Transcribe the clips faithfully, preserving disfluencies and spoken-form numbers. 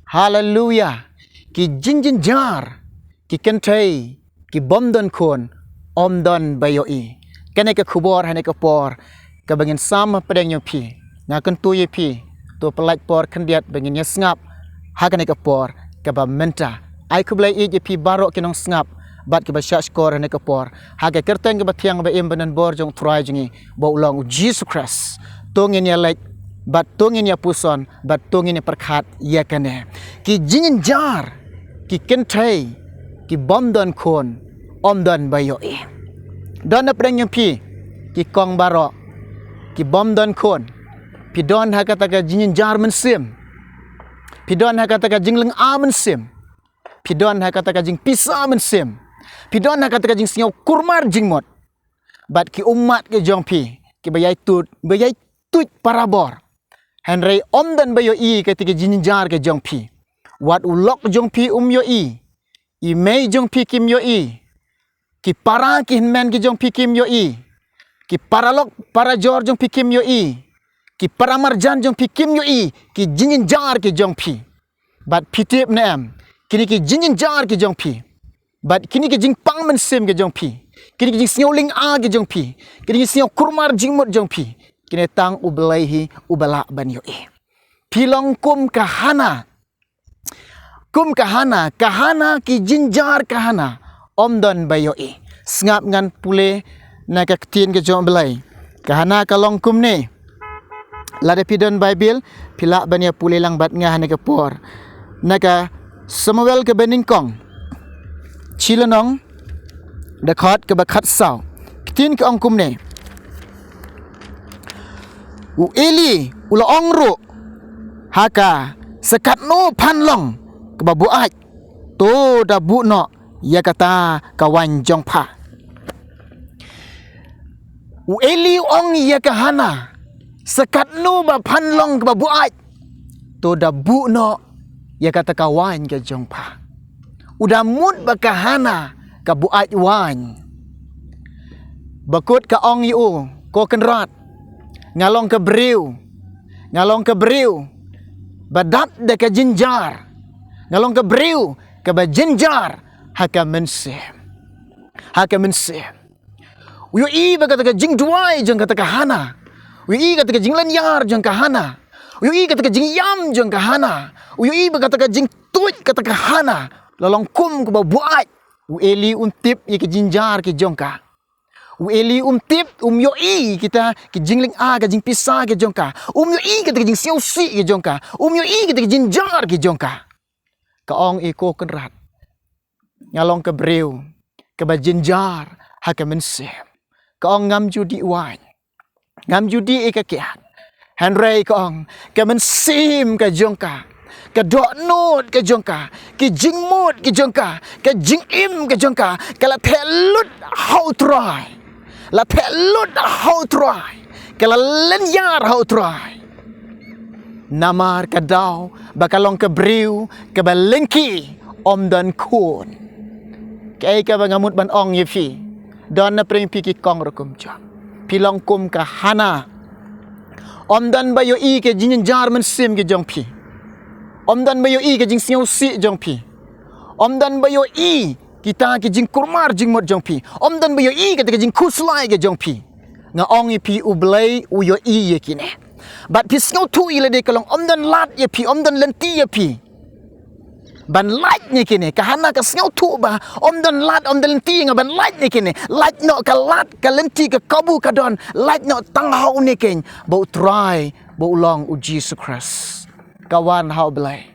Haleluya. Ki jingjynjar, ki kynthei, ki bym don khun, ym don ba ïohi. Kane ka khubor ha kane ka por, kaba ngin sam hapdeng jong phi. Nga kyntu ïa phi, to pynlait por khyndiat ba ngin ïa sngap ha kane ka por kaba mynta. Ai khublei ïa phi baroh ki nongsngap bad kiba shahshkor ha kane ka por, ha ka kyrteng kaba thiang ba im ba nongbor jong U Trai jong ngi, ba u long U Jisu Khrist. To ngin ïa leit bad to ngin ïa puson bad to ngin ïa pyrkhat ïa kane. Ki jingjynjar, ki kynthei, ki bym don khun, ym don ba ïohi. Don hapdeng jong phi ki kong baroh, ki bym don khun. Phi don ha kata ka jingjynjar mynsiem. Phi don ha kata ka jinglynga mynsiem. Phi don ha kata ka jingpisa mynsiem. Phi don ha kata ka jingsngewkurmar jingmut. Bad ki ummat ki jong phi, kiba ïai tuid, ba ïai tuid parabor. Hynrei ym don ba ïohi kata ka jingjynjar ka jong phi. Wat u lok jong phi um ïohi. I mei jong phi kim ïohi. Ki para ki hynmen ki jong phi kim ïohi. Ki paralok parajor jong phi kim ïohi. Ki paramarjan jong phi kim ïohi ki jingjynjar ki jong phi. Bad phi tip ne em, kine ki jingjynjar ki jong phi, bad kine ki jingpang mynsiem ki jong phi, kine ki jingsngewlynga ki jong phi, kine ki jingsngewkurmar jingmut jong phi, kine tang U Blei hi uba lah ban ïohi. Phi long kum ka Hana. Kum ka Hana, ka Hana, ki jingjynjar ka Hana, ym don ba ïohi. Sngap ngan pule na ka ktien ka jong U Blei. Ka Hana ka long kumne. Lada phi don Baibl, phi lah ban ïa pule lang bad nga ha kane ka por. Na ka Samuel kaba nyngkong, shi lynnong, dkhot kaba khatsaw. Ktien ka ong kumne. U Eli u la ong ruh ha ka, sa katno phan long kaba buaid, to da buh noh ïa kata ka waiñ jong pha. U Eli u ong ïa ka Hana, sa katno ba phan long kaba buaid, to da buh noh ïa kata ka waiñ ka jong pha. U da mut ba ka Hana ka buaid waiñ. Ba kut ka ong ïa u, ko Kynrad, nga long ka briew, nga long ka briew ba dap da ka jynjar, nga long ka briew kaba jynjar ha ka mynsiem. Ha ka mynsiem. U ïohi ba kata ka jingduwai jong kata ka Hana. U ïohi kata ka jinglynñiar jong ka Hana. U ïohi kata ka jingïam jong ka Hana. U ïohi ba kata ka jingtuid kata ka Hana la long kum kaba buaid. U Eli um tip ïa ki jynjar ki jong ka. U Eli um tip, um ïohi kita ki jinglynga ka jingpisa ki jong ka. Um ïohi kita ki jingsngewsih ki jong ka. Um ïohi kita ki jynjar ki jong ka. Ka ong, i ko Kynrad, nga long ka briew kaba jynjar ha ka mynsiem. Ka ong, ngam ju dih waiñ, ngam ju dih ïa ka kiad. Hynrei ka ong, ka mynsiem ka jong ka, ka dohnud ka jong ka, ki jingmut ki jong ka, ka jingim ka jong ka, ka la theh lut ha U Trai. La theh lut ha U Trai. Ka la lynñiar ha U Trai. Namar ka daw ba ka long ka briew kaba lyngkhi, ym don khun. Kaei kaba nga mut ban ong ïa phi, don na pdeng phi ki kong ruh kumjuh. Phi long kum ka Hana. Ym don ba ïohi ka jingjynjar mynsiem ki jong phi. Ym don ba ïohi ka jingsngewsih jong phi. Ym don ba ïohi kita ki jingkurmar jingmut jong phi. Ym don ba ïohi kata ka jingkhuslai ka jong phi. Nga ong ïa phi, U Blei u ïohi ïa kine. Bad phi sngewthuh ïa lade ka long, ym don lad ïa phi, ym don lynti ïa phi ban lait na kine. Ka Hana ka sngewthuh ba ym don lad, ym don lynti ïa nga ban lait na kine. Lait noh ka lad, ka lynti, ka kabu ka don. Lait noh tang ha une keiñ, ba U Trai, ba u long U Jisu Khrist. Ka wan ha U Blei.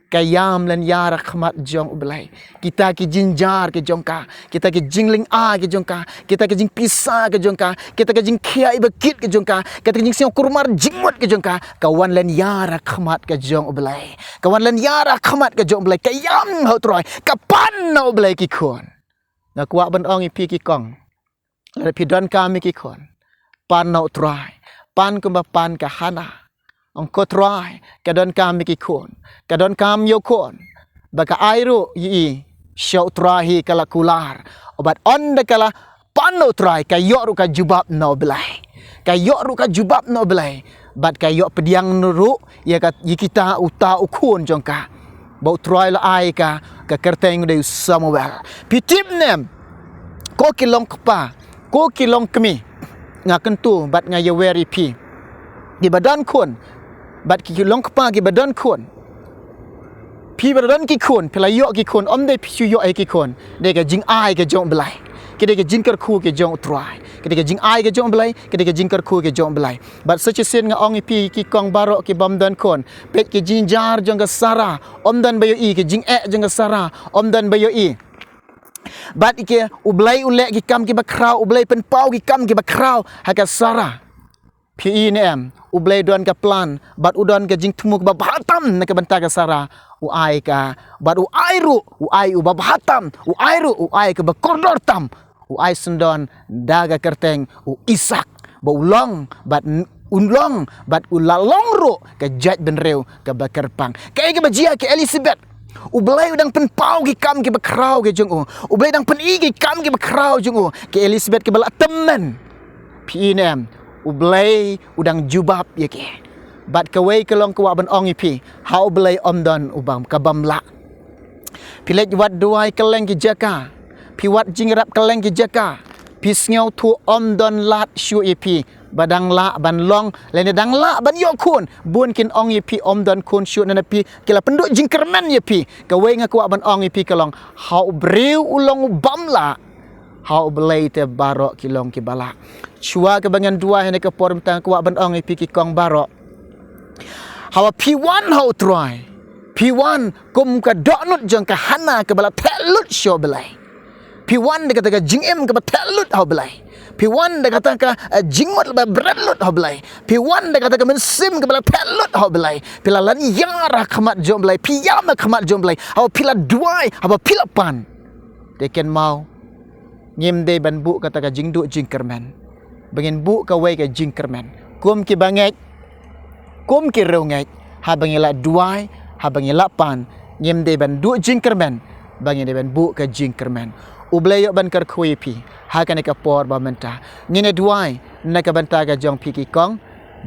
Ka ïam lynñiar ha khmat jong U Blei. Kita ki jynjar ki jong ka, kita ki jinglynga ki jong ka, kita ki jingpisa ki jong ka, kita ki jingkhia iba kit ki jong ka, kita ki jingsngewkurmar jingmut ki jong ka, ka wan lynñiar ha khmat ka jong U Blei. Ka wan lynñiar ha khmat ka jong U Blei. Ka ïam ha U Trai, ka pan na U Blei ki khun. Nga kwah ban ong ïa phi ki kong, lada phi donkam ïa ki khun, pan na U Trai. Pan kumba pan ka Hana. Ong, ko Trai, ka donkam ïa ki khun, ka donkam ïa u khun. Ba ka ai ruh ïa i sha U Trai hi, ka la kular. Bad ynda ka la pan na U Trai, ka ïoh ruh ka jubab na U Blei. Ka ïoh ruh ka jubab na U Blei. Bad ka ïoh pdiang ruh ïa ka, ïa kita, uta u khun jong ka. Ba u Trai u la ai ka, ka kyrteng u dei u Samuel. Phi tip ne em, ko ki long kpa, ko ki long kmie, nga kyntu bad nga ïawer ïa phi, kiba don khun, bad ki long kpa kiba don khun. Phi ba don ki khun, phi la ïoh ki khun, ym dei phi shu ïoh ïa ki khun. Dei ka jingai ka jong u Blei. Ki dei ka jingkyrkhu ka jong u Trai. Ki dei ka jingai ka jong u Blei, ki dei ka jingkyrkhu ka jong u Blei. Bad sa shisien nga ong ïa phi ki kong baroh kibym don khun, peit ki jingjynjar jong ka Sara, ym don ba ïohi, ki jingeh jong ka Sara, ym don ba ïohi. Bad ïa ki, u Blei u leh ki kam kiba khraw, u Blei pynpaw ki kam kiba khraw ha ka Sara. Phi i ne em, u Blei u don ka plan, bad u don ka jingthmu kaba bha tam na ka bynta ka Sara. U ai ka, bad u ai ruh, u ai uba bha tam, u ai ruh, u ai kaba kordor tam. U ai syndon da ka kyrteng u Isaak, ba u long, bad n-, u long, bad u la long ruh ka jaitbynriew kaba kyrpang. Kaei kaba jia ïa ka Elisabet? U Blei u dang pynpaw ki kam kiba khraw ka jong u. U Blei u dang pyni ki kam kiba khraw jong u. Ka Elisabet kaba la tymmen. Phi i ne em, u Blei u dang jubab ïa ki. Bad kawei ka long ka kwah ban ong ïa phi, ha u Blei ym don u bym, ka bym lah. Phi leit wad duwai kylleng ki jaka, phi wad jingïarap kylleng ki jaka, phi sngewthuh ym don lad shuh ïa phi ba dang lah ban long, lane dang lah ban ïoh khun. Bun kin ong ïa phi ym don khun shuh, nana phi, ki la pynduh jingkyrmen ïa phi. Kawei nga kwah ban ong ïa phi ka long, ha u briew u long u bym lah, ha u Blei te baroh ki long kiba lah. Shuwa kaba ngan duwai ha kane ka por mynta nga kwah ban ong ïa phi ki kong baroh, haba phi wan ha u Trai, phi wan kum ka dohnud jong ka Hana kaba la theh lut sha u Blei. Phi wan da kata ka jingim kaba theh lut ha u Blei. Phi wan da kata ka, eh, jingmut ba bret lut ha u Blei. Phi wan da kata ka mynsiem kaba la theh lut ha u Blei. Phi la lynñiar ha khmat jong u Blei. Phi ïam ha khmat jong u Blei. Haba phi la duwai, haba phi la pan, te kynmaw, ngim dei ban buh kata ka jingduh jingkyrmen. Ba ngin buh kawei ka jingkyrmen. Kum kiba ngeit, kum ki riewngeit, haba ngi la duwai, haba ngi la pan, ngim dei ban duh jingkyrmen, ba ngin dei ban buh ka jingkyrmen. U Blei u ïoh ban kyrkhu ïa phi ha kane ka por ba mynta. Ngin ïa duwai na ka bynta ka jong phi ki kong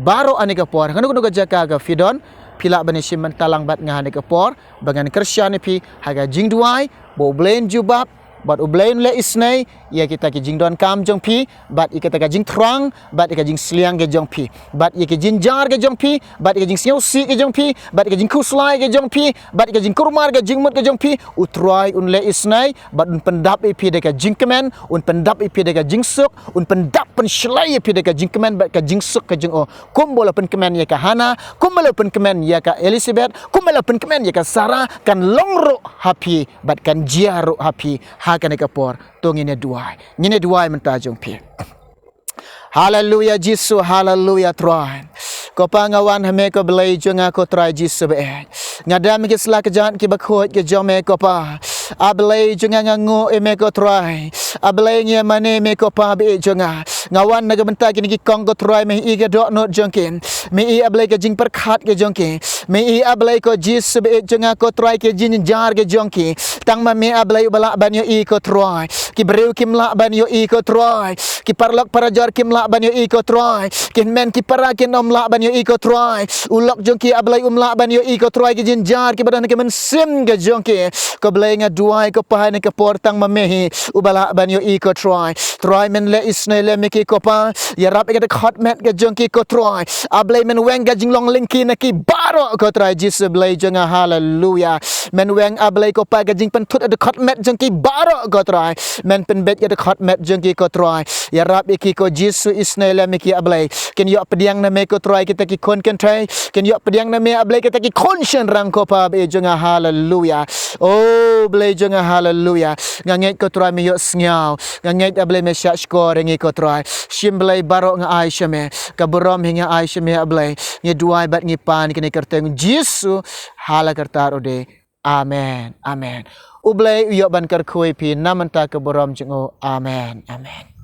baroh ha kane ka por. Kano kano ka jaka ka phi don, phi lah ban ïa shim bynta lang bad nga ha kane ka por, ba ngan kyrshan ïa phi ha ka jingduwai, ba u Blei un jubab, bad u Blei un leh isynei ïa kita ki jingdonkam jong phi, bad ïa kita ka jingthrang, bad ïa ka jingsliang ka jong phi, bad ïa ka jingjynjar ka jong phi, bad ïa ka jingsngewsih ka jong phi, bad ïa ka jingkhuslai ka jong phi, bad ïa ka jingkulmar ka jingmut ka jong phi. U Trai un leh isynei, bad un pyndap ïa phi da ka jingkmen, un pyndap ïa phi da ka jingsuk, un pyndap pynshlei ïa phi da ka jingkmen bad ka jingsuk ka jong u. Kumba u la pynkmen ïa ka Hana, kumba u la pynkmen ïa ka Elisabet, kumba u la pynkmen ïa ka Sara, kan long ruh ha phi, bad kan jia ruh ha phi ha kane ka por. To ngin ïa duwai. Ngin ïa duwai mynta jong phi. Haleluya Jisu, haleluya Trai. Ko Pa, nga wan ha me ko Blei jong nga ko Trai Jisu ba ïeit. Nga dem ki sla kjat kiba khuid ki jong me ko Pa. A Blei jong nga, nga nguh ïa me ko Trai. A Blei, ngi ïa mane me ko Pa ba ïeit jong nga. Nga wan na ka bynta kine ki kong ko Trai, me i ka dohnud jong ki. Me i A Blei ka jingpyrkhat ka jong ki. Me i A Blei ko Jisu ba ïeit jong nga ko Trai, ka jingjynjar ka jong ki. Tang ma me A Blei uba lah ban ïohi ko Trai. Ki briew kim lah ban ïohi ko Trai. Ki paralok parajor kim lah ban ïohi ko Trai. Ki hynmen ki para kin ym lah ban ïohi ko Trai. U lok jong ki A Blei um lah ban ïohi ko Trai, ki jingjynjar kiba don ha ka mynsiem ka jong ki. Ko Blei, nga duwai ko Pa ha kane ka por tang ma me hi uba lah ban ïohi ko Trai. Trai, men leh isynei lem ïa ki ko Pa. Ïarap ïa kata ka khot met ka jong ki ko Trai. A Blei, men weng ka jinglong lyngkhi na ki baroh ko Trai Jisu Blei jong nga, haleluya. Men weng A Blei ko Pa ka jingpynthut ïa kata ka khot met jong ki baroh ko Trai. Men pynbeit ïa kata ka khot met jong ki ko Trai. Ïarap ïa ki ko Jisu, isynei lem ïa ki A Blei. Kin ïoh pdiang na me ko Trai kita ki khun kynthei. Kin ïoh pdiang na me A Blei kita ki khun shynrang ko Pa ba ïeit jong nga, haleluya. O Blei jong nga, haleluya. Nga ngeit ko Trai me ïohsngew. Nga ngeit A Blei me shahshkor ïa ngi ko Trai. Shim Blei baroh nga ai sha me. Ka burom hi nga ai sha me A Blei. Ngi duwai bad ngi pan ha kane ka kyrteng Jisu. Ha la karta u dei. Amen. Amen. U Blei u ïoh ban kyrkhu ïa phi na mynta, ka burom jong u. Amen. Amen.